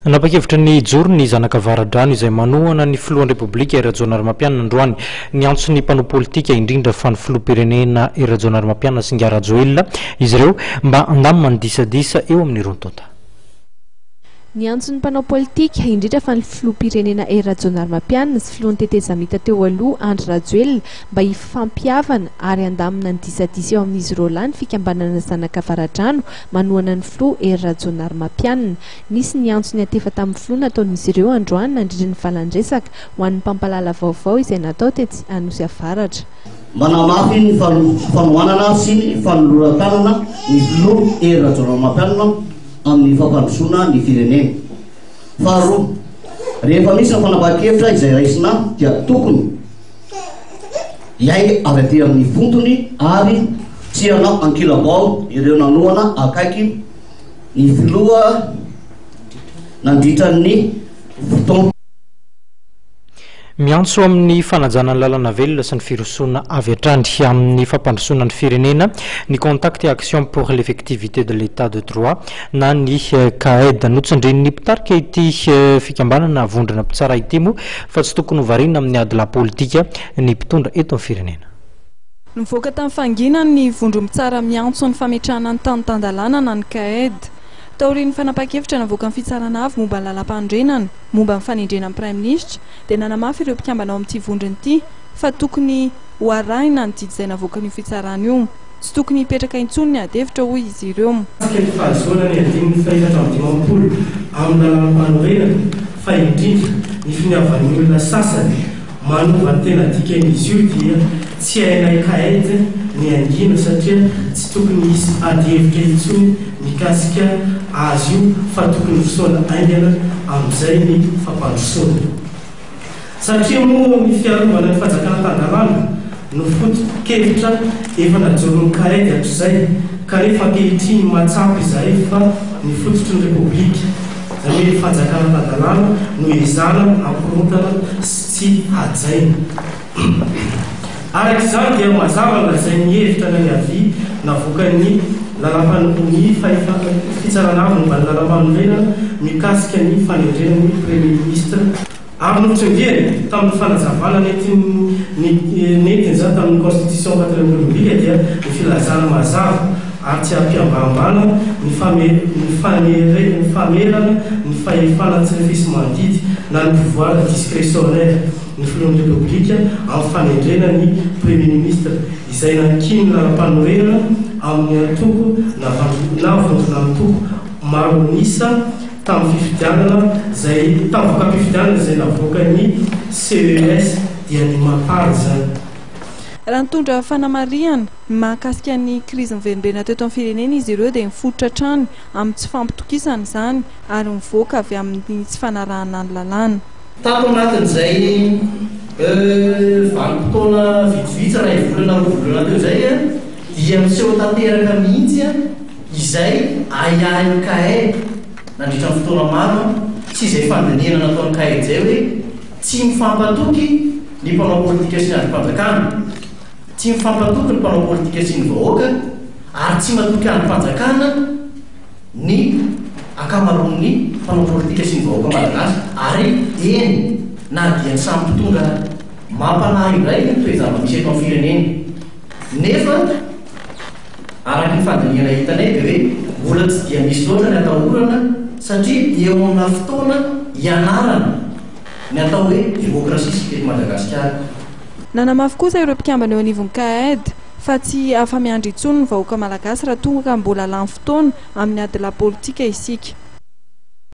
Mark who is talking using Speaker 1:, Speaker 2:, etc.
Speaker 1: Nanapa-kevitra ny hijoro ny Zanak'Avaradrano izay manohana ny filohan'ny Repoblika Hery Rajaonarimampianina androany. Niantso ny mpanao politika indrindra fa ny filoham-pirenena Hery Rajaonarimampianina sy Ingahy Rajoelina izy ireo mba handamina ny disadisa eo amin'ny roa tonta.
Speaker 2: Niantso ny mpanao politika, indrindra fa ny filoham-pirenena Hery Rajaonarimampianina sy filohan'ny tetezamita teo aloha Andry Rajoelina mba hifampihavana ary handamina ny disadisa eo amin'izy roalahy ny fikambanana Zanak'Avaradrano manohana ny filoha Hery Rajaonarimampianina. Nisy ny antso niantefa tamin'ny filoha nataon'izy ireo androany nandritra ny valan-dresaka ho an'ny mpampalala vaovao izay natao tetsy Anosy Avaratra.
Speaker 3: Manamafy ny fanohanana sy ny fanoloran-tanana ny filoha Hery Rajaonarimampianina amin'ny fampandrosoana ny firenena. Faharoa, rehefa misy ny fanapahan-kevitra izay raisina dia tokony hiainga avy aty amin'ny fontony ary tsy hanao ankilabao ireo nanohana akaiky ny filoha nandritra ny fotoam.
Speaker 1: Miantso amin'ny fanajana ny lalana velona sy ny firosoana avy hatrany amin'ny fampandrosoana ny firenena ny Contact et Action pour l'Effectivité de l'Etat de Droit na ny CAED. Notsindrin'ny mpitarika ity fikambanana vondrona mpitsara ity moa fa tsy tokony ho variana amin'ny adilahy politika ny mpitondra eto amin'ny firenena.
Speaker 4: Nivoaka tamin'ny fahanginany ny vondrom-pitsara miantso ny fametrahana ny tany tan-dalàna na ny CAED. Taorian'ny fanapahan-kevitra navoakan'ny Fitsarana Avo momba ny Lalàmpanorenana momba ny fanendrena ny Praiminisitra dia nanamafy ireo mpikambana ao amin'ity vondrona ity fa tokony ho arahina ny didy izay navoakan'io fitsarana io. Tsy tokony hipetraka intsony ny ady hevitra hoy izy ireo.
Speaker 5: Mikasika ny fahazoana ny andininy fahefatra amby dimampolo amin'ny lalàmpanorenana fa indrindra ny finiavan'ny olona sasany Manova ny tena dikan'izy io dia tsy hainay CAED ny hangina satria tsy tokony hisy adihevitra intsony mikasika azy io fa tokony rosoana haingana amin'izay ny fampandrosoana. Satria moa ny fiarovana ny fanjakana tan-dalàna no foto-kevitra efa najoron'ny CAED hatrizay kanefa ankehitriny mahatsapa izahay fa ny fototry ny Repoblika, Izany hoe ny fanjakana tan-dalàna no ezahana akorontana sy tsy hajaina. Araka izany dia mazava ny lazain'ny hevitra na ny avis navoakan'ny lalàmpano ny fahefa fitsarana avo momba ny lalàmpanorenana mikasika ny fanendrena ny Premier ministre. Ary notsindriany tamin'ny fanazavana nentiny nentiny izany tamin'ny Constitution Patrimoine dia ny filazana mazava ary tsy ampiambahambana ny fame ny fanere ny famerana ny fahefana tsy refesi-mandidy na ny pouvoir discrétionnaire ny filohan'ny Repoblika amin'ny fanendrena ny Premier ministre izay nankinin'ny lalampanorenana amin'ny antoko na na vondron'antoko maro an'isa tamin'ny fifidianana izay tamin'ny voka-pifidianana izay navoakan'ny CES dia ny Mapar izany.
Speaker 4: Raha nitondra fanamarihana mahakasika ny krizy miverimberina teto amin'ny firenena izy ireo dia mifototra hatrany amin'ny tsy fampitokisana izany ary mivoaka avy amin'ny tsy fanarahana ny lalàna.
Speaker 6: Tato anatin'izay vanim-potoana vitsivitsy, iray volana, roa volana teo izay, dia miseho tanteraka mihitsy izay ahiahin'ny CAED nandritra ny fotoana maro sy izay fandinihana nataon'ny CAED izay hoe tsy mifampatoky ny mpanao politika sy ny andrim-panjakana, tsy mifampatoky ny mpanao politika sy ny vahoaka ary tsy matoky andrim-panjakana ny ankamaroan'ny mpanao politika sy ny vahoaka malagasy ary eny na dia ny samy mpitondra mampanahy indray ny toe-java-misy eto amin'ny firenena nefa Araka ny fandinihana hitanay dia hoe mbola tsy dia misy loatra ny atahorana satria eo amina fotoana ianarana ny atao hoe demokrasia isika eto Madagasikara.
Speaker 4: Nanamafy kosa ireo mpikambana eo anivon'ny CAED fa tsy afa-miandry intsony ny vahoaka malagasy raha toa ka mbola lany fotoana amin'ny adilahy politika isika.